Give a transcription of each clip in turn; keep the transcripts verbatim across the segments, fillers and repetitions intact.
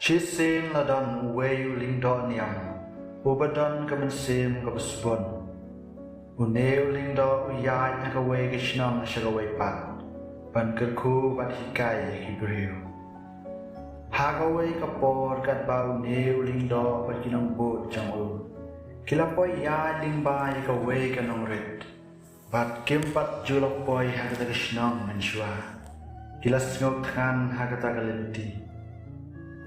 Shisien la don uwei u lyngdoh niam, uba don ka mynsiem kaba sbun. Une u lyngdoh u ïaid na kawei ka shnong sha kawei pat, ban kyrkhu bad hikai ïa ki briew. Ha kawei ka por katba une u lyngdoh bad ki nongbud jong u ki la poi ïaid lyngba ïa kawei ka nongrit, bad kim pat ju la poi ha kata ka shnong mynshuwa, ki la sngewthngan ha kata ka lynti.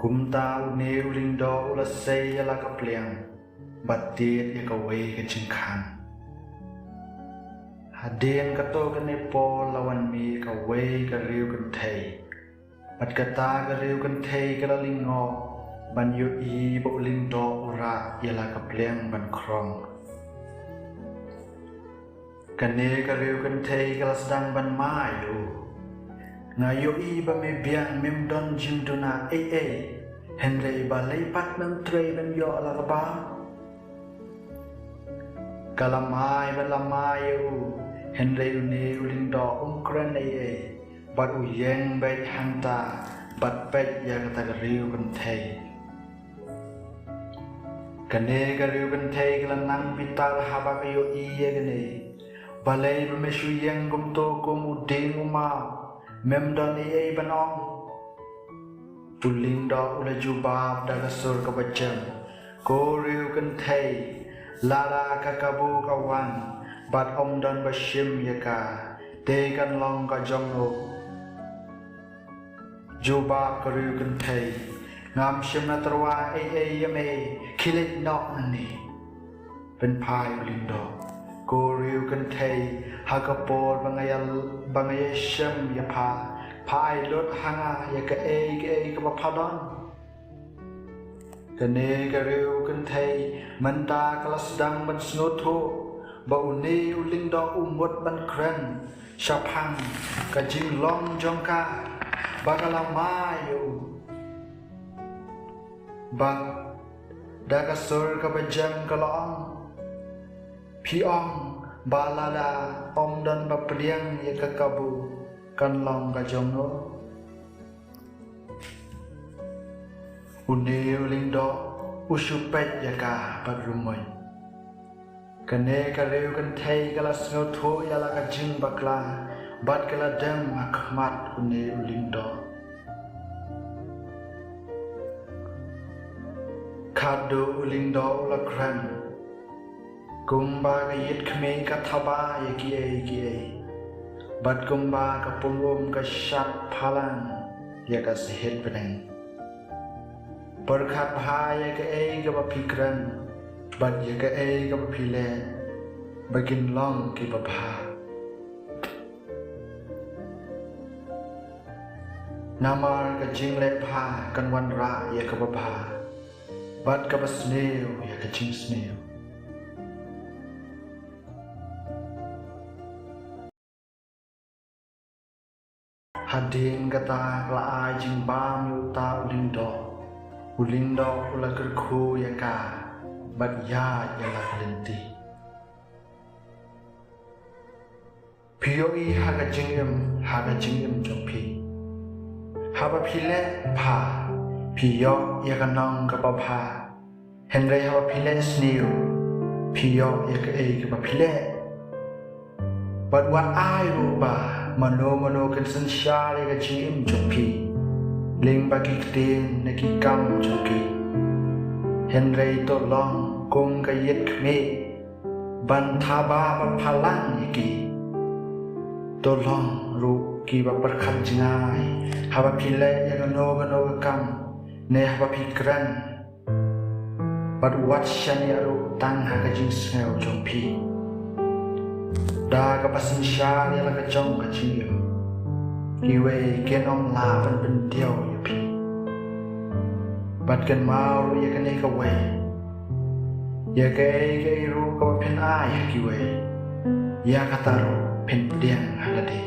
Kumta une u lyngdoh u la sei ïa la ka pliang, bad tied ïa kawei ka jingkhang. Hadien kato ka por la wan mih kawei ka riew kynthei. Bad kata ka riew kynthei ka la lyngngoh ban ïohi ba u lyngdoh u rah ïa la ka pliang ban khrong. Kane ka riew kynthei ka la sdang ban mai ïa u. Nga ïohi ba me biang, mem don jingduna ei ei, hynrei balei pat mem trei ban ïoh la kaba. Ka la mai bad la mai ïa u, hynrei une u lyngdoh um kren ei ei, bad u ïeng beit hangta bad peit ïa kata ka riew kynthei. Kane ka riew kynthei ka la nang bitar haba ka ïohi ïa kane. Balei ba me shu ïeng kumto kum u dieng u map, mem don ei ei ban ong? U lyngdoh u la jubab da ka sur kaba jem, ko riew kynthei, lada ka kabu ka wan bad ym don ba shim ïa ka, te kan long ka jong no. Jubab ka riew kynthei, ngam shym la tyrwa ei ei ïa me, khie leit noh nangne. Pynphai u lyngdoh, ko riew kynthei, ha ka por ba nga ïa, ba nga ïa shem ïa pha, pha ai lut ha nga ïa kaei kaei kaba pha don. Kane ka riew kynthei mynta ka la sdang ban sngewthuh ba une u lyngdoh u mut ban kren shaphang ka jinglong jong ka ba ka la mai ïa u. Bad da ka sur kaba jem ka la ong, phi ong ba lada ym don ba pdiang ïa ka kabu, kan long ka jong no. Une u lyngdoh u shu peit ïa ka bad rumuh. Kane ka riew kynthei ka la sngewthuh ïa la ka jingbakla bad ka la dem ha khmat une u lyngdoh. Khadduh u lyngdoh u la kren, kumba ka ïit khmih ka thaba ïa kiei kiei, bad kumba ka pung um ka shad phalang ïa ka sahit bneng. Pyrkhat bha ïa kaei kaba phi kren bad ïa kaei kaba phi leh, ba kin long kiba bha. Namar ka jingleh bha kan wanrah ïa kaba bha, bad kaba sniew ïa ka jingsniew. Hadien kata ka la ai jingbam ïa uta u lyngdoh. U lyngdoh u la kyrkhu ïa ka bad ïaid ïa la ka lynti. Phi ïohi ha ka jingim, ha ka jingim jong phi, haba phi leh bha, phi ïoh ïa ka nong kaba bha. Hynrei haba phi leh sniew, phi ïoh ïa kaei kaba phi leh. Bad wat ai ruh ba mano mano kin synshar ïa ka jingim jong phi lyngba ki ktien ne ki kam jong ki. Hynrei to long kum ka ïit khmih ban thaba bad phalang ïa ki. To long ruh kiba pyrkhat jngai haba phi leh ïa kano kano ka kam ne haba phi kren. Bad wat shaniah ruh tang ha ka jingsngew jong phi. Da kaba synshar ïa la ka jong ka jingim, kiwei kin ym lah ban pyndiaw ïa phi. Bad kynmaw ruh ïa kane kawei, ïa kaei kaei ruh kaba phin ai ha kiwei, ïa kata ruh phin pdiang ha lade.